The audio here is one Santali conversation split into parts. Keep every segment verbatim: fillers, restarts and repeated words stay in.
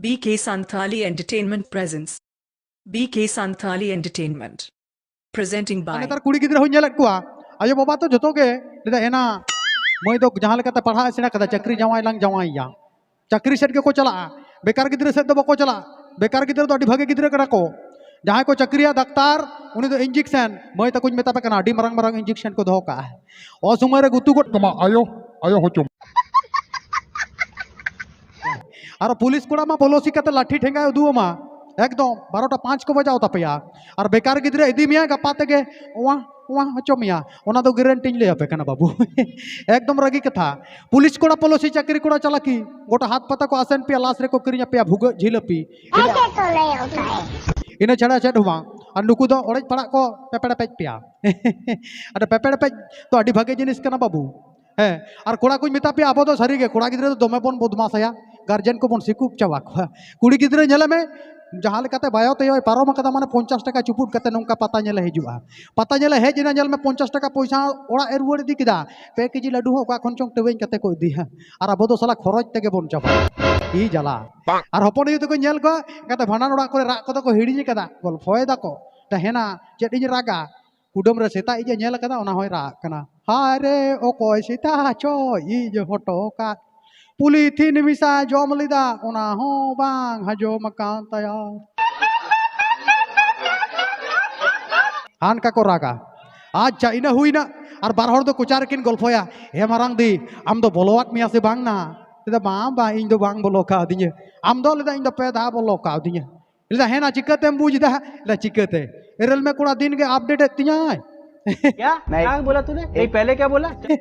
B K Santhali Entertainment presents B K Santhali Entertainment. Presenting by ᱱᱮᱛᱟᱨ ᱠᱩᱲᱤ ᱜᱤᱫᱽᱨᱟᱹ ᱦᱚᱸᱧ ᱧᱮᱞᱮᱫ ᱠᱚᱣᱟ, ᱟᱭᱳ ᱵᱟᱵᱟ ᱛᱚ ᱡᱷᱚᱛᱚ ᱜᱮ ᱞᱟᱹᱭᱫᱟ, ᱮᱱᱟ ᱢᱟᱹᱭ ᱫᱚ ᱡᱟᱦᱟᱸ ᱞᱮᱠᱟᱛᱮ ᱯᱟᱲᱦᱟᱜ ᱮ ᱥᱮᱬᱟ ᱠᱟᱫᱟ, ᱪᱟᱹᱠᱨᱤ ᱡᱟᱶᱟᱭ ᱞᱟᱝ ᱡᱟᱶᱟᱭᱮᱭᱟ, ᱪᱟᱹᱠᱨᱤ ᱥᱮᱫ ᱜᱮᱠᱚ ᱪᱟᱞᱟᱜᱼᱟ, ᱵᱮᱠᱟᱨ ᱜᱤᱫᱽᱨᱟᱹ ᱥᱮᱫ ᱫᱚ ᱵᱟᱠᱚ ᱪᱟᱞᱟᱜᱼᱟ᱾ ᱵᱮᱠᱟᱨ ᱜᱤᱫᱽᱨᱟᱹ ᱫᱚ ᱟᱹᱰᱤ ᱵᱷᱟᱜᱮ ᱜᱤᱫᱽᱨᱟᱹ ᱠᱟᱱᱟ ᱠᱚ᱾ ᱡᱟᱦᱟᱸᱭ ᱠᱚ ᱪᱟᱹᱠᱨᱤᱭᱟ ᱰᱟᱠᱛᱟᱨ, ᱩᱱᱤ ᱫᱚ ᱤᱧᱡᱮᱠᱥᱮᱱ, ᱢᱟᱹᱭ ᱛᱟᱠᱚᱧ ᱢᱮᱛᱟ ᱯᱮ ᱠᱟᱱᱟ, ᱟᱹᱰᱤ ᱢᱟᱨᱟᱝ ᱢᱟᱨᱟᱝ ᱤᱧᱡᱮᱠᱥᱮᱱ ᱠᱚ ᱫᱚᱦᱚ ᱠᱟᱜᱼᱟ᱾ ᱚᱥᱚᱢᱚᱭ ᱨᱮ ᱜᱩᱛᱩ ᱜᱚᱫ ᱠᱟᱢᱟ ᱟᱭᱳ, ᱟᱭᱳ ᱦᱚᱪᱚ᱾ ᱟᱨ ᱯᱩᱞᱤᱥ ᱠᱚᱲᱟ ᱢᱟ ᱵᱚᱞᱚᱥᱤ ᱠᱟᱛᱮ ᱞᱟᱴᱷᱤ ᱴᱷᱮᱸᱜᱟᱭ ᱩᱫᱩᱜ ᱟᱢᱟ, ᱮᱠᱫᱚᱢ ᱵᱟᱨᱚᱴᱟ ᱯᱟᱸᱪ ᱠᱚ ᱵᱟᱡᱟᱣ ᱛᱟᱯᱮᱭᱟ᱾ ᱟᱨ ᱵᱮᱠᱟᱨ ᱜᱤᱫᱽᱨᱟᱹ ᱤᱫᱤ ᱢᱮᱭᱟ ᱜᱟᱯᱟ ᱛᱮᱜᱮ, ᱚᱣᱟ ᱚᱣᱟ ᱦᱚᱪᱚ ᱢᱮᱭᱟ᱾ ᱚᱱᱟ ᱫᱚ ᱜᱮᱨᱮᱱᱴᱤᱧ ᱞᱟᱹᱭ ᱟᱯᱮ ᱠᱟᱱᱟ ᱵᱟᱹᱵᱩ᱾ ᱮᱠᱫᱚᱢ ᱨᱟᱹᱜᱤ ᱠᱟᱛᱷᱟ᱾ ᱯᱩᱞᱤᱥ ᱠᱚᱲᱟ ᱯᱚᱞᱚᱥᱤ, ᱪᱟᱹᱠᱨᱤ ᱠᱚᱲᱟ ᱪᱟᱞᱟᱠᱤ, ᱜᱚᱴᱟ ᱦᱟᱛ ᱯᱟᱛᱟ ᱠᱚ ᱟᱥᱮᱱ ᱯᱮᱭᱟ, ᱞᱟᱥ ᱨᱮᱠᱚ ᱠᱤᱨᱤᱧ ᱟᱯᱮᱭᱟ ᱵᱷᱩᱜᱟᱹᱜ ᱡᱷᱤᱞᱟᱹᱯᱤ᱾ ᱤᱱᱟᱹ ᱪᱷᱟᱲᱟ ᱪᱮᱫ ᱦᱚᱸ ᱵᱟᱝ᱾ ᱟᱨ ᱱᱩᱠᱩ ᱫᱚ ᱚᱲᱮᱡ ᱯᱟᱲᱟᱜ ᱠᱚ ᱯᱮᱯᱮᱲ ᱯᱮᱡ ᱯᱮᱭᱟ᱾ ᱟᱫᱚ ᱯᱮᱯᱮᱲ ᱯᱮᱡ ᱫᱚ ᱟᱹᱰᱤ ᱵᱷᱟᱜᱮ ᱡᱤᱱᱤᱥ ᱠᱟᱱᱟ ᱵᱟᱹᱵᱩ᱾ ᱦᱮᱸ, ᱟᱨ ᱠᱚᱲᱟ ᱠᱚᱧ ᱢᱮᱛᱟ ᱯᱮᱭᱟ, ᱟᱵᱚ ᱫᱚ ᱥᱟᱹᱨᱤ ᱜᱮ ᱠᱚᱲᱟ ᱜᱤᱫᱽᱨᱟᱹ ᱫᱚ ᱫᱚᱢᱮ ᱵᱚᱱ ᱵᱚᱫᱢᱟᱥᱟᱭᱟ, ᱜᱟᱨᱡᱮᱱ ᱠᱚᱵᱚᱱ ᱥᱤᱠᱩᱵ ᱪᱟᱵᱟ ᱠᱚᱣᱟ᱾ ᱠᱩᱲᱤ ᱜᱤᱫᱽᱨᱟᱹ ᱧᱮᱞᱮ ᱢᱮ, ᱡᱟᱦᱟᱸ ᱞᱮᱠᱟᱛᱮ ᱵᱟᱭᱚ ᱛᱮᱭᱚᱭ ᱯᱟᱨᱚᱢ ᱟᱠᱟᱫᱟ, ᱢᱟᱱᱮ ᱯᱚᱧᱪᱟᱥ ᱴᱟᱠᱟ ᱪᱩᱯᱩᱫ ᱠᱟᱛᱮ ᱱᱚᱝᱠᱟ ᱯᱟᱛᱟ ᱧᱮᱞᱮ ᱦᱤᱡᱩᱜᱼᱟ᱾ ᱯᱟᱛᱟ ᱧᱮᱞᱮ ᱦᱮᱡ ᱮᱱᱟ, ᱧᱮᱞ ᱢᱮ ᱯᱚᱧᱪᱟᱥ ᱴᱟᱠᱟ ᱯᱚᱭᱥᱟ ᱚᱲᱟᱜ ᱮ ᱨᱩᱣᱟᱹᱲ ᱤᱫᱤ ᱠᱮᱫᱟ, ᱯᱮ ᱠᱮᱡᱤ ᱞᱟᱹᱰᱩ ᱦᱚᱸ ᱚᱠᱟ ᱠᱷᱚᱱ ᱪᱚᱝ ᱴᱮᱣᱮᱧ ᱠᱟᱛᱮ ᱠᱚ ᱤᱫᱤᱭᱟ᱾ ᱟᱨ ᱟᱵᱚ ᱫᱚ ᱥᱟᱞᱟ ᱠᱷᱚᱨᱚᱪ ᱛᱮᱜᱮ ᱵᱚᱱ ᱪᱟᱵᱟᱭᱟ᱾ ᱤ ᱡᱟᱞᱟ᱾ ᱟᱨ ᱦᱚᱯᱚᱱ ᱟᱭᱩ ᱛᱟᱠᱚ ᱧᱮᱞ ᱠᱚᱣᱟ, ᱠᱟᱛᱮ ᱵᱷᱟᱸᱰᱟᱱ ᱚᱲᱟᱜ ᱠᱚᱨᱮ ᱨᱟᱜ ᱠᱚᱫᱚ ᱠᱚ ᱦᱤᱲᱤᱧ ᱟᱠᱟᱫᱟ, ᱜᱚᱞᱯᱷᱚᱭ ᱫᱟᱠᱚ᱾ ᱛᱟᱦᱮᱱᱟ, ᱪᱮᱫ ᱤᱧ ᱨᱟᱜᱟ? ᱠᱩᱰᱟᱹᱢ ᱨᱮ ᱥᱮᱛᱟ ᱤᱡ ᱮ ᱧᱮᱞ ᱟᱠᱟᱫᱟ, ᱚᱱᱟ ᱦᱚᱸᱭ ᱨᱟᱜ ᱠᱟᱱᱟ, ᱦᱟᱭ ᱨᱮ, ᱚᱠᱚᱭ ᱥᱮᱛᱟ ᱪᱚᱭ ᱤᱡ ᱦᱚᱴᱚ ᱠᱟᱫ? ᱯᱩᱞᱤᱛᱷᱤᱱ ᱢᱮᱥᱟ ᱡᱚᱢ ᱞᱮᱫᱟ, ᱚᱱᱟ ᱦᱚᱸ ᱵᱟᱝ ᱦᱟᱡᱚᱢ ᱟᱠᱟᱱ ᱛᱟᱭᱟ᱾ ᱦᱟᱱᱠᱟ ᱠᱚ ᱨᱟᱜᱟ᱾ ᱟᱪᱪᱷᱟ, ᱤᱱᱟᱹ ᱦᱩᱭᱱᱟ᱾ ᱟᱨ ᱵᱟᱨ ᱦᱚᱲ ᱫᱚ ᱠᱚᱪᱟ ᱨᱮᱠᱤᱱ ᱜᱚᱞᱯᱷᱚᱭᱟ, ᱦᱮ ᱢᱟᱨᱟᱝ ᱫᱤ, ᱟᱢ ᱫᱚ ᱵᱚᱞᱚᱣᱟᱫ ᱢᱮᱭᱟ ᱥᱮ ᱵᱟᱝ ᱱᱟ? ᱞᱟᱹᱭᱫᱟ, ᱵᱟᱝ ᱵᱟᱝ, ᱤᱧ ᱫᱚ ᱵᱟᱝ ᱵᱚᱞᱚ ᱠᱟᱣᱫᱤᱧᱟ᱾ ᱟᱢ ᱫᱚ? ᱞᱟᱹᱭᱫᱟ, ᱤᱧ ᱫᱚ ᱯᱮ ᱫᱷᱟᱣ ᱵᱚᱞᱚ ᱠᱟᱣᱫᱤᱧᱟ᱾ ᱞᱟᱹᱭᱫᱟ, ᱦᱮᱸ ᱱᱟ, ᱪᱤᱠᱟᱹᱛᱮᱢ ᱵᱩᱡᱽ ᱮᱫᱟ? ᱞᱟᱹᱭᱫᱟ, ᱪᱤᱠᱟᱹᱛᱮ? ᱮᱨᱮᱞ ᱢᱮ ᱠᱚᱲᱟ, ᱫᱤᱱ ᱜᱮ ᱟᱯᱰᱮᱴ ᱮᱫ ᱛᱤᱧᱟᱭ᱾ क्या? क्या बोला तूने? नहीं, पहले क्या बोला?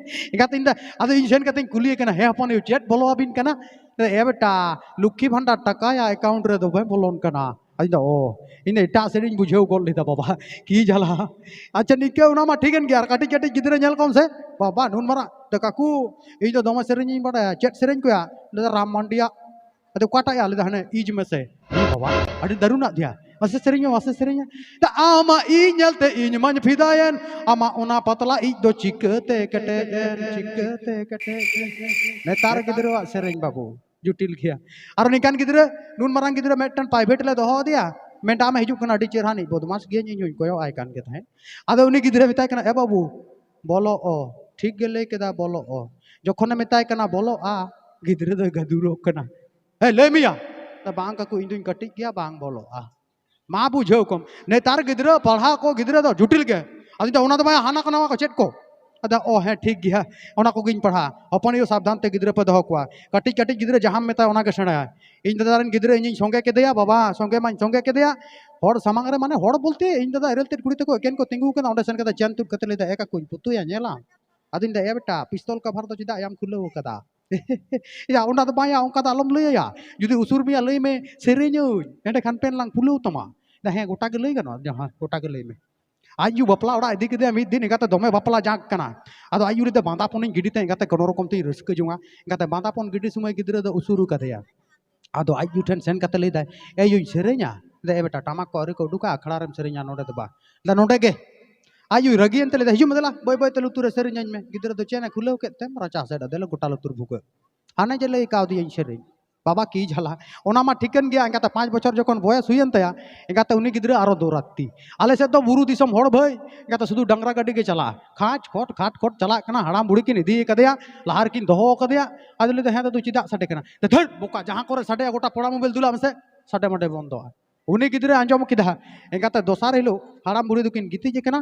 ᱮᱸᱜᱟᱛ ᱤᱧ ᱫᱟ, ᱟᱫᱚ ᱤᱧ ᱥᱮᱱ ᱠᱟᱛᱮᱧ ᱠᱩᱞᱤᱭᱮ ᱠᱟᱱᱟ, ᱦᱮᱸ ᱦᱚᱯᱚᱱ ᱟᱭᱳ, ᱪᱮᱫ ᱵᱚᱞᱚ ᱟᱹᱵᱤᱱ ᱠᱟᱱᱟ? ᱞᱟᱹᱭᱫᱟ, ᱮ ᱵᱮᱴᱟ, ᱞᱩᱠᱠᱷᱤ ᱵᱷᱟᱱᱰᱟᱨ ᱴᱟᱠᱟᱭᱟ ᱮᱠᱟᱣᱩᱱᱴ ᱨᱮ ᱫᱚᱢᱮ ᱵᱚᱞᱚᱱ ᱠᱟᱱᱟ᱾ ᱟᱫᱚᱧ ᱫᱟ, ᱚ, ᱤᱧ ᱫᱚ ᱮᱴᱟᱜ ᱥᱮᱫ ᱤᱧ ᱵᱩᱡᱷᱟᱹᱣ ᱜᱚᱫ ᱞᱮᱫᱟ ᱵᱟᱵᱟ, ᱠᱤ ᱡᱟᱞᱟ᱾ ᱟᱪᱪᱷᱟ, ᱱᱤᱝᱠᱟᱹ ᱚᱱᱟ ᱢᱟ ᱴᱷᱤᱠᱟᱹᱱ ᱜᱮᱭᱟ, ᱟᱨ ᱠᱟᱹᱴᱤᱡ ᱠᱟᱹᱴᱤᱡ ᱜᱤᱫᱽᱨᱟᱹ ᱧᱮᱞ ᱠᱚᱢ ᱥᱮ, ᱵᱟᱵᱟ ᱱᱩᱱ ᱢᱟᱨᱟᱝ, ᱫᱟ ᱠᱟᱠᱩ, ᱤᱧ ᱫᱚ ᱫᱚᱢᱮ ᱥᱮᱨᱮᱧ ᱤᱧ ᱵᱟᱰᱟᱭᱟ, ᱪᱮᱫ ᱥᱮᱨᱮᱧ ᱠᱚᱭᱟ? ᱞᱟᱹᱭᱫᱟ, ᱨᱟᱢ ᱢᱟᱱᱰᱤᱭᱟᱜ᱾ ᱟᱫᱚ ᱚᱠᱟᱴᱟᱜ ᱭᱟ? ᱞᱟᱹᱭᱫᱟ, ᱦᱟᱱᱮ ᱤᱡ ᱢᱮᱥᱮ᱾ ᱮ ᱵᱟᱵᱟ, ᱟᱹᱰᱤ ᱫᱟᱨᱩᱱᱟᱜ ᱫᱮᱭᱟ᱾ ᱢᱟᱥᱮ ᱥᱮᱨᱮᱧ ᱢᱮ, ᱢᱟᱥᱮ ᱥᱮᱨᱮᱧ ᱢᱮ᱾ ᱫᱟ, ᱟᱢᱟᱜ ᱤᱡ ᱧᱮᱞᱛᱮ ᱤᱧ ᱢᱟᱧ ᱯᱷᱤᱫᱟᱭᱮᱱ, ᱟᱢᱟᱜ ᱚᱱᱟ ᱯᱟᱛᱞᱟ ᱤᱡ ᱫᱚ ᱪᱤᱠᱟᱹᱛᱮ ᱠᱮᱴᱮᱡ ᱮᱱ, ᱪᱤᱠᱟᱹᱛᱮ ᱠᱮᱴᱮᱡ ᱮᱱ᱾ ᱱᱮᱛᱟᱨ ᱜᱤᱫᱽᱨᱟᱹᱣᱟᱜ ᱥᱮᱨᱮᱧ ᱵᱟᱹᱵᱩ᱾ ᱡᱚᱴᱤᱞ ᱜᱮᱭᱟ᱾ ᱟᱨ ᱱᱤᱝᱠᱟᱱ ᱜᱤᱫᱽᱨᱟᱹ, ᱱᱩᱱ ᱢᱟᱨᱟᱝ ᱜᱤᱫᱽᱨᱟᱹ ᱢᱤᱫᱴᱮᱱ ᱯᱨᱟᱭᱵᱷᱮᱴ ᱞᱮ ᱫᱚᱦᱚ ᱟᱫᱮᱭᱟ, ᱢᱮᱰᱟᱢ ᱮ ᱦᱤᱡᱩᱜ ᱠᱟᱱᱟ, ᱟᱹᱰᱤ ᱪᱮᱦᱨᱟ ᱱᱤᱡ ᱵᱚᱫᱢᱟᱥ ᱜᱮᱭᱟᱹᱧ, ᱤᱧ ᱦᱚᱧ ᱠᱚᱭᱚᱜ ᱟᱭ ᱠᱟᱱ ᱜᱮ ᱛᱟᱦᱮᱸᱫ᱾ ᱟᱫᱚ ᱩᱱᱤ ᱜᱤᱫᱽᱨᱟᱹ ᱢᱮᱛᱟᱭ ᱠᱟᱱᱟ, "ᱮ ᱵᱟᱹᱵᱩ, ᱵᱚᱞᱚᱜ ᱚ, ᱴᱷᱤᱠ ᱜᱮ ᱞᱟᱹᱭ ᱠᱮᱫᱟ, ᱵᱚᱞᱚᱜ ᱚ᱾" ᱡᱚᱠᱷᱚᱱᱮ ᱢᱮᱛᱟᱭ ᱠᱟᱱᱟ ᱵᱚᱞᱚᱜᱼᱟ, ᱜᱤᱫᱽᱨᱟᱹ ᱫᱚᱭ ᱜᱟᱹᱫᱩᱨᱚᱜ ᱠᱟᱱᱟ, "ᱦᱮᱸ, ᱞᱟᱹᱭ ᱢᱮᱭᱟ?" "ᱵᱟᱝ ᱠᱟᱠᱩ, ᱤᱧ ᱫᱩᱧ ᱠᱟᱹᱴᱤᱡ ᱜᱮᱭᱟ, ᱵᱟᱝ ᱵᱚᱞᱚᱜᱼᱟ᱾" ᱢᱟ ᱵᱩᱡᱷᱟᱹᱣ ᱠᱚᱢ, ᱱᱮᱛᱟᱨ ᱜᱤᱫᱽᱨᱟᱹ ᱯᱟᱲᱦᱟᱣ ᱠᱚ ᱜᱤᱫᱽᱨᱟᱹ ᱫᱚ ᱡᱚᱴᱤᱞ ᱜᱮ᱾ ᱟᱫᱚᱧ ᱢᱮᱛᱟᱭᱟ, "ᱚᱱᱟ ᱫᱚ ᱵᱟᱝ, ᱦᱟᱱᱟ ᱠᱚ ᱱᱟᱣᱟ ᱠᱚ ᱪᱮᱫ ᱠᱚ?" ᱟᱫᱚ, "ᱚ ᱦᱮᱸ, ᱴᱷᱤᱠ ᱜᱮᱭᱟ, ᱚᱱᱟ ᱠᱚᱜᱮᱧ ᱯᱟᱲᱦᱟᱜᱼᱟ᱾" ᱦᱚᱯᱚᱱ ᱟᱭᱳ ᱥᱟᱵᱫᱷᱟᱱ ᱛᱮ ᱜᱤᱫᱽᱨᱟᱹ ᱯᱮ ᱫᱚᱦᱚ ᱠᱚᱣᱟ᱾ ᱠᱟᱹᱴᱤᱡ ᱠᱟᱹᱴᱤᱡ ᱜᱤᱫᱽᱨᱟᱹ ᱡᱟᱦᱟᱸᱢ ᱢᱮᱛᱟᱭᱟ, ᱚᱱᱟ ᱜᱮ ᱥᱮᱬᱟᱭᱟ᱾ ᱤᱧ ᱫᱟᱫᱟ ᱨᱮᱱ ᱜᱤᱫᱽᱨᱟᱹ ᱤᱧᱤᱧ ᱥᱚᱸᱜᱮ ᱠᱮᱫᱮᱭᱟ, ᱵᱟᱵᱟ, ᱥᱚᱸᱜᱮ ᱢᱟᱧ ᱥᱚᱸᱜᱮ ᱠᱮᱫᱮᱭᱟ᱾ ᱦᱚᱲ ᱥᱟᱢᱟᱝ ᱨᱮ, ᱢᱟᱱᱮ, ᱦᱚᱲ ᱵᱚᱞᱛᱮ ᱤᱧ ᱫᱟᱫᱟ ᱮᱨᱮᱞ ᱛᱮᱫ ᱠᱩᱲᱤ ᱛᱟᱠᱚ ᱮᱠᱮᱱ ᱠᱚ ᱛᱤᱸᱜᱩ ᱠᱟᱱᱟ ᱚᱸᱰᱮ ᱥᱮᱱ ᱠᱟᱛᱮ ᱪᱮᱱ ᱛᱩᱫ ᱠᱟᱛᱮ ᱞᱟᱹᱭᱫᱟ, "ᱮ ᱠᱟᱠᱩᱧ, ᱯᱩᱛᱩᱭᱟ, ᱧᱮᱞᱟᱢ?" ᱟᱫᱚᱧ ᱞᱟᱹᱭᱫᱟ, "ᱮ ᱵᱮᱴᱟ, ᱯᱤᱥᱛᱚᱞ ᱠᱟᱵᱷᱟᱨ ᱫᱚ ᱪᱮᱫᱟᱜ ᱭᱟᱢ ᱠᱷᱩᱞᱟᱹᱣ ᱠᱟᱫᱟ?" ᱭᱟ, ᱚᱱᱟ ᱫᱚ ᱵᱟᱝᱭᱟ, ᱚᱱᱠᱟ ᱫᱚ ᱟᱞᱚᱢ ᱞᱟᱹᱭᱟᱭᱟ᱾ ᱡᱩᱫᱤ ᱩᱥᱩᱨ ᱢᱮᱭᱟ, ᱞᱟᱹᱭ ᱢᱮ, "ᱥᱮᱨᱮᱧᱟᱹᱧ, ᱮᱸᱰᱮᱠᱷᱟᱱ ᱯᱮᱱ ᱞᱟᱝ ᱯᱷᱩᱞᱟᱹᱣ ᱛᱟᱢᱟ᱾" ᱫᱟ, "ᱦᱮᱸ, ᱜᱚᱴᱟ ᱜᱮ ᱞᱟᱹᱭ ᱜᱟᱱᱚᱜᱼᱟ?" ᱫᱟ, "ᱦᱮᱸ, ᱜᱚᱴᱟ ᱜᱮ ᱞᱟᱹᱭ ᱢᱮ᱾" ᱟᱡ ᱭᱩ ᱵᱟᱯᱞᱟ ᱚᱲᱟᱜ ᱤᱫᱤ ᱠᱮᱫᱮᱭᱟ ᱢᱤᱫ ᱫᱤᱱ, ᱮᱸᱜᱟᱛᱮ ᱫᱚᱢᱮ ᱵᱟᱯᱞᱟ ᱡᱟᱸᱠ ᱠᱟᱱᱟ᱾ ᱟᱫᱚ ᱟᱡ ᱭᱩ ᱞᱟᱹᱭᱫᱟ, "ᱵᱟᱸᱫᱟᱯᱚᱱᱤᱧ ᱜᱤᱰᱤ ᱛᱟᱭᱟ, ᱮᱸᱜᱟᱛᱮ ᱠᱳᱱᱳ ᱨᱚᱠᱚᱢ ᱛᱤᱧ ᱨᱟᱹᱥᱠᱟᱹ ᱡᱚᱝᱟ᱾" ᱮᱸᱜᱟᱛᱮ ᱵᱟᱸᱫᱟᱯᱚᱱ ᱜᱤᱰᱤ ᱥᱚᱢᱚᱭ ᱜᱤᱫᱽᱨᱟᱹ ᱫᱚ ᱩᱥᱩᱨ ᱠᱟᱫᱮᱭᱟ᱾ ᱟᱫᱚ ᱟᱡ ᱭᱩ ᱴᱷᱮᱱ ᱥᱮᱱ ᱠᱟᱛᱮ ᱞᱟᱹᱭᱫᱟᱭ, "ᱮ ᱭᱩᱧ ᱥᱮᱨᱮᱧᱟ?" ᱞᱟᱹᱭᱫᱟ, "ᱮ ᱵᱮᱴᱟ, ᱴᱟᱢᱟᱠ ᱠᱚ ᱟᱹᱣᱨᱤ ᱠᱚ ᱩᱰᱩᱠᱟ, ᱟᱠᱷᱲᱟ ᱨᱮᱢ ᱥᱮᱨᱮᱧᱟ, ᱱᱚᱰᱮ ᱫᱚ ᱵᱟᱝ᱾" ᱞᱟᱹᱭᱫᱟ, "ᱱᱚᱰᱮ ᱜᱮ?" ᱟᱡ ᱭᱩᱭ ᱨᱟᱹᱜᱤᱭᱮᱱ ᱛᱮ ᱞᱟᱹᱭᱫᱟ, "ᱦᱤᱡᱩᱜ ᱢᱮ ᱫᱮᱞᱟ, ᱵᱟᱹᱭ ᱵᱟᱹᱭ ᱛᱮ ᱞᱩᱛᱩᱨ ᱨᱮ ᱥᱮᱨᱮᱧᱟᱹᱧ ᱢᱮ᱾" ᱜᱤᱫᱽᱨᱟᱹ ᱫᱚ ᱪᱮᱱ ᱮ ᱠᱷᱩᱞᱟᱹᱣ ᱠᱮᱫ ᱛᱮ ᱨᱟᱪᱟ ᱥᱮᱫ ᱟᱫᱮ ᱞᱮ ᱜᱚᱴᱟ ᱞᱩᱛᱩᱨ ᱵᱷᱩᱜᱟᱹᱜ᱾ ᱦᱟᱱᱮ ᱡᱮ ᱞᱟᱹᱭ ᱠᱟᱣᱫᱤᱭᱟᱹᱧ ᱥᱮᱨᱮᱧ᱾ ᱵᱟᱵᱟ ᱠᱤ ᱡᱷᱟᱞᱟ᱾ ᱚᱱᱟ ᱢᱟ ᱴᱷᱤᱠᱟᱹᱱ ᱜᱮᱭᱟ, ᱮᱸᱜᱟᱛᱮ ᱯᱟᱸᱪ ᱵᱚᱪᱷᱚᱨ ᱡᱚᱠᱷᱚᱱ ᱵᱚᱭᱮᱥ ᱦᱩᱭᱮᱱ ᱛᱟᱭᱟ, ᱮᱸᱜᱟᱛᱮ ᱩᱱᱤ ᱜᱤᱫᱽᱨᱟᱹ ᱟᱨᱚ ᱫᱚᱨᱟᱛᱛᱤ᱾ ᱟᱞᱮ ᱥᱮᱫ ᱫᱚ ᱵᱩᱨᱩ ᱫᱤᱥᱚᱢ ᱦᱚᱲ ᱵᱷᱟᱹᱭ, ᱮᱸᱜᱟᱛᱮ ᱥᱩᱫᱷᱩ ᱰᱟᱝᱨᱟ ᱜᱟᱹᱰᱤ ᱜᱮ ᱪᱟᱞᱟᱜᱼᱟ᱾ ᱠᱷᱟᱴ ᱠᱷᱚᱴ, ᱠᱷᱟᱴ ᱠᱷᱚᱴ ᱪᱟᱞᱟᱜ ᱠᱟᱱᱟ, ᱦᱟᱲᱟᱢ ᱵᱩᱲᱦᱤ ᱠᱤᱱ ᱤᱫᱤ ᱠᱟᱫᱮᱭᱟ, ᱞᱟᱦᱟ ᱨᱮᱠᱤᱱ ᱫᱚᱦᱚ ᱠᱟᱫᱮᱭᱟ᱾ ᱟᱫᱚ ᱞᱟᱹᱭᱫᱟ, "ᱦᱮᱸ ᱫᱟᱫᱩ, ᱪᱮᱫᱟᱜ ᱥᱟᱰᱮ ᱠᱟᱱᱟ?" ᱫᱷᱟᱹᱴ ᱵᱚᱠᱟ, ᱡᱟᱦᱟᱸ ᱠᱚᱨᱮ ᱥᱟᱰᱮᱭᱟ ᱜᱚᱴᱟ ᱯᱚᱲᱟ ᱢᱳᱵᱟᱭᱤᱞ ᱫᱩᱞᱟᱜ ᱢᱮᱥᱮ, ᱥᱟᱰᱮ ᱢᱟᱰᱮ ᱵᱚᱱᱫᱚᱜᱼᱟ᱾ ᱩᱱᱤ ᱜᱤᱫᱽᱨᱟᱹ ᱟᱸᱡᱚᱢ ᱠᱮᱫᱟ᱾ ᱮᱸᱜᱟᱛᱮ ᱫᱚᱥᱟᱨ ᱦᱤᱞᱳᱜ ᱦᱟᱲᱟᱢ ᱵᱩᱲᱦᱤ ᱫᱚᱠᱤᱱ ᱜᱤᱛᱤᱡ ᱟᱠᱟᱱᱟ᱾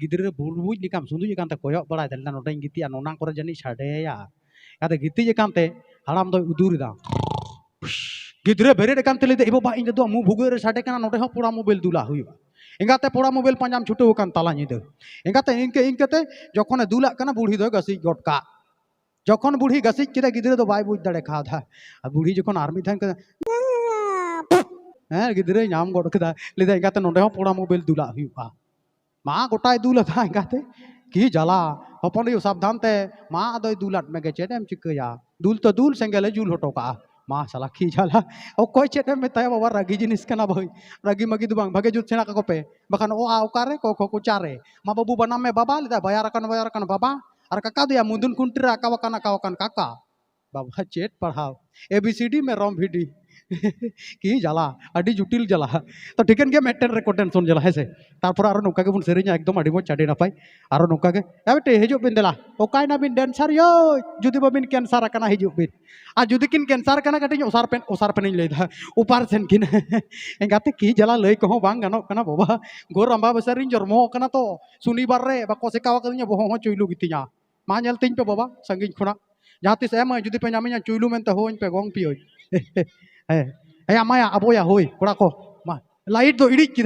ᱜᱤᱫᱽᱨᱟᱹ ᱵᱩᱲᱵᱩᱡ ᱞᱮᱠᱟᱢ ᱥᱩᱸᱫᱩᱡ ᱟᱠᱟᱱ ᱛᱮ ᱠᱚᱭᱚᱜ ᱵᱟᱲᱟᱭ ᱫᱟ, ᱞᱟᱹᱭᱫᱟ, "ᱱᱚᱰᱮᱧ ᱜᱤᱛᱤᱡᱼᱟ, ᱱᱚᱱᱟ ᱠᱚᱨᱮ ᱡᱟᱹᱱᱤᱡ ᱥᱟᱰᱮᱭᱟ᱾" ᱮᱸᱜᱟᱛᱮ ᱜᱤᱛᱤᱡ ᱟᱠᱟᱱ ᱛᱮ ᱦᱟᱲᱟᱢ ᱫᱚᱭ ᱩᱫᱩᱨ ᱮᱫᱟ᱾ ᱜᱤᱫᱽᱨᱟᱹ ᱵᱮᱨᱮᱫ ᱟᱠᱟᱱ ᱛᱮ ᱞᱟᱹᱭᱫᱟ, "ᱮ ᱵᱟᱵᱟ, ᱤᱧ ᱫᱟᱫᱩᱣᱟᱜ ᱢᱩ ᱵᱷᱩᱜᱟᱹᱜ ᱨᱮ ᱥᱟᱰᱮ ᱠᱟᱱᱟ, ᱱᱚᱰᱮ ᱦᱚᱸ ᱯᱚᱲᱟ ᱢᱳᱵᱟᱭᱤᱞ ᱫᱩᱞᱟᱜ ᱦᱩᱭᱩᱜᱼᱟ᱾" ᱮᱸᱜᱟᱛᱮ ᱯᱚᱲᱟ ᱢᱳᱵᱟᱭᱤᱞ ᱯᱟᱸᱡᱟᱢ ᱪᱷᱩᱴᱟᱹᱣ ᱟᱠᱟᱱ ᱛᱟᱞᱟ ᱧᱤᱫᱟᱹ᱾ ᱮᱸᱜᱟᱛᱮ ᱤᱱᱠᱟᱹ ᱤᱱᱠᱟᱹᱛᱮ ᱡᱚᱠᱷᱚᱱᱮ ᱫᱩᱞᱟᱜ ᱠᱟᱱᱟ, ᱵᱩᱲᱦᱤ ᱫᱚᱭ ᱜᱟᱹᱥᱤᱡ ᱜᱚᱫ ᱠᱟᱜ᱾ ᱡᱚᱠᱷᱚᱱ ᱵᱩᱲᱦᱤ ᱜᱟᱹᱥᱤᱡ ᱠᱮᱫᱟ, ᱜᱤᱫᱽᱨᱟᱹ ᱫᱚ ᱵᱟᱭ ᱵᱩᱡᱽ ᱫᱟᱲᱮ ᱠᱟᱣᱫᱟ᱾ ᱟᱨ ᱵᱩᱲᱦᱤ ᱡᱚᱠᱷᱚᱱ ᱟᱨ ᱢᱤᱫ ᱫᱷᱟᱣ ᱠᱮᱫᱟ, ᱦᱮᱸ, ᱜᱤᱫᱽᱨᱟᱹᱭ ᱧᱟᱢ ᱜᱚᱫ ᱠᱮᱫᱟ᱾ ᱞᱟᱹᱭᱫᱟ, "ᱮᱸᱜᱟᱛᱮ, ᱱᱚᱰᱮ ᱦᱚᱸ ᱯᱚᱲᱟ ᱢᱳᱵᱟᱭᱤᱞ ᱫᱩᱞᱟᱜ ᱦᱩᱭᱩᱜᱼᱟ᱾" ᱢᱟ ᱜᱚᱴᱟᱭ ᱫᱩᱞ ᱟᱫᱟ ᱮᱸᱜᱟᱛᱮ᱾ ᱠᱤ ᱡᱟᱞᱟ, ᱦᱚᱯᱚᱱ ᱟᱭᱳ ᱥᱟᱵᱫᱷᱟᱱ ᱛᱮ, ᱢᱟ ᱟᱫᱚᱭ ᱫᱩᱞᱟᱫ ᱢᱮᱜᱮ, ᱪᱮᱫ ᱮᱢ ᱪᱤᱠᱟᱹᱭᱟ? ᱫᱩᱞ ᱛᱚ ᱫᱩᱞ, ᱥᱮᱸᱜᱮᱞᱮ ᱡᱩᱞ ᱦᱚᱴᱚ ᱠᱟᱜᱼᱟ᱾ ᱢᱟ ᱥᱟᱞᱟ, ᱠᱤ ᱡᱟᱞᱟ, ᱚᱠᱚᱭ ᱪᱮᱫ ᱮᱢ ᱢᱮᱛᱟᱭᱟ ᱵᱟᱵᱟ, ᱨᱟᱹᱜᱤ ᱡᱤᱱᱤᱥ ᱠᱟᱱᱟ ᱵᱷᱟᱹᱭ᱾ ᱨᱟᱹᱜᱤ ᱢᱟᱹᱜᱤ ᱫᱚ ᱵᱟᱝ, ᱵᱷᱟᱜᱮ ᱡᱩᱛ ᱥᱮᱬᱟ ᱠᱟᱠᱚ ᱯᱮ, ᱵᱟᱠᱷᱟᱱ ᱚ ᱟ ᱚᱠᱟᱨᱮ, ᱠᱚ ᱠᱷᱚ ᱠᱚ ᱪᱟᱨᱮ᱾ ᱢᱟ ᱵᱟᱹᱵᱩ ᱵᱟᱱᱟᱢ ᱢᱮ ᱵᱟᱵᱟ, ᱞᱟᱹᱭᱫᱟ, ᱵᱟᱭᱟᱨ ᱟᱠᱟᱱ, ᱵᱟᱭᱟᱨ ᱟᱠᱟᱱ ᱵᱟᱵᱟ, ᱟᱨ ᱠᱟᱠᱟ ᱫᱚᱭᱟ ᱢᱩᱫᱩᱱ ᱠᱩᱱᱴᱤ ᱨᱮ ᱟᱠᱟᱣ ᱟᱠᱟᱱ, ᱟᱠᱟᱣ ᱟᱠᱟᱱ ᱠᱟᱠᱟ᱾ ᱵᱟᱵᱟ ᱪᱮᱫ ᱯᱟᱲᱦᱟᱣ, ᱮ ᱵᱤ ᱥᱤ ᱰᱤ ᱢᱮᱨᱚᱢ ᱵᱷᱤᱰᱤ᱾ ᱠᱤ ᱡᱟᱞᱟ, ᱟᱹᱰᱤ ᱡᱩᱴᱤᱞ ᱡᱟᱞᱟ᱾ ᱛᱚ ᱴᱷᱤᱠᱟᱹᱱ ᱜᱮᱭᱟ, ᱢᱤᱫᱴᱮᱱ ᱨᱮ ᱠᱚ ᱴᱮᱱᱥᱚᱱ ᱡᱟᱞᱟ, ᱦᱮᱸ ᱥᱮ? ᱛᱟᱨᱯᱚᱨᱮ ᱟᱨᱚ ᱱᱚᱝᱠᱟ ᱜᱮᱵᱚᱱ ᱥᱮᱨᱮᱧᱟ, ᱮᱠᱫᱚᱢ ᱟᱹᱰᱤ ᱢᱚᱡᱽ, ᱟᱹᱰᱤ ᱱᱟᱯᱟᱭ᱾ ᱟᱨᱚ ᱱᱚᱝᱠᱟ ᱜᱮ, ᱮ ᱵᱮᱴᱤ, ᱦᱤᱡᱩᱜ ᱵᱤᱱ ᱫᱮᱞᱟ᱾ ᱚᱠᱟᱭ ᱱᱟᱵᱤᱱ ᱰᱮᱱᱥᱟᱨ ᱭᱳ? ᱡᱩᱫᱤ ᱵᱟᱵᱤᱱ ᱠᱮᱱᱥᱟᱨ ᱟᱠᱟᱱᱟ, ᱦᱤᱡᱩᱜ ᱵᱤᱱ᱾ ᱟᱨ ᱡᱩᱫᱤ ᱠᱤᱱ ᱠᱮᱱᱥᱟᱨ ᱠᱟᱱᱟ, ᱠᱟᱹᱴᱤᱡ ᱚᱥᱟᱨ ᱯᱮᱱ, ᱚᱥᱟᱨ ᱯᱮᱱᱤᱧ ᱞᱟᱹᱭᱫᱟ, ᱚᱯᱟᱨᱮᱥᱮᱱ ᱠᱤᱱ᱾ ᱮᱸᱜᱟᱛᱮ ᱠᱤ ᱡᱟᱞᱟ, ᱞᱟᱹᱭ ᱠᱚᱦᱚᱸ ᱵᱟᱝ ᱜᱟᱱᱚᱜ ᱠᱟᱱᱟ ᱵᱟᱵᱟ᱾ ᱜᱳᱨ ᱟᱢᱵᱟᱵᱟᱹᱥᱭᱟᱹ ᱨᱤᱧ ᱡᱚᱨᱢᱚ ᱟᱠᱟᱱᱟ ᱛᱚ, ᱥᱩᱱᱤᱵᱟᱨ ᱨᱮ ᱵᱟᱠᱚ ᱥᱮᱠᱟᱣ ᱟᱠᱟᱫᱤᱧᱟ, ᱵᱚᱦᱚᱜ ᱦᱚᱸ ᱪᱩᱭᱞᱩ ᱜᱮᱛᱤᱧᱟ᱾ ᱢᱟ ᱧᱮᱞ ᱛᱤᱧ ᱯᱮ ᱵᱟᱵᱟ, ᱥᱟᱺᱜᱤᱧ ᱠᱷᱚᱱᱟᱜ᱾ ᱡᱟᱦᱟᱸ ᱛᱤᱥ ᱮᱢ ᱡᱩᱫᱤ ᱯᱮ ᱧᱟᱢᱤᱧᱟ ᱪᱩᱭᱞᱩ ᱢᱮᱱᱛᱮ, ᱦᱳᱭ ᱯᱮ, ᱜᱚᱝ ᱯᱤᱭᱟᱹᱧ᱾ ᱦᱮᱸ, ᱦᱮᱸ, ᱟᱢᱟᱭᱟ, ᱟᱵᱚᱭᱟ, ᱦᱳᱭ, ᱠᱚᱲᱟ ᱠᱚ᱾ ᱢᱟ, ᱞᱟᱭᱤᱴ ᱫᱚ ᱤᱲᱤᱡ ᱠᱮᱫᱟ᱾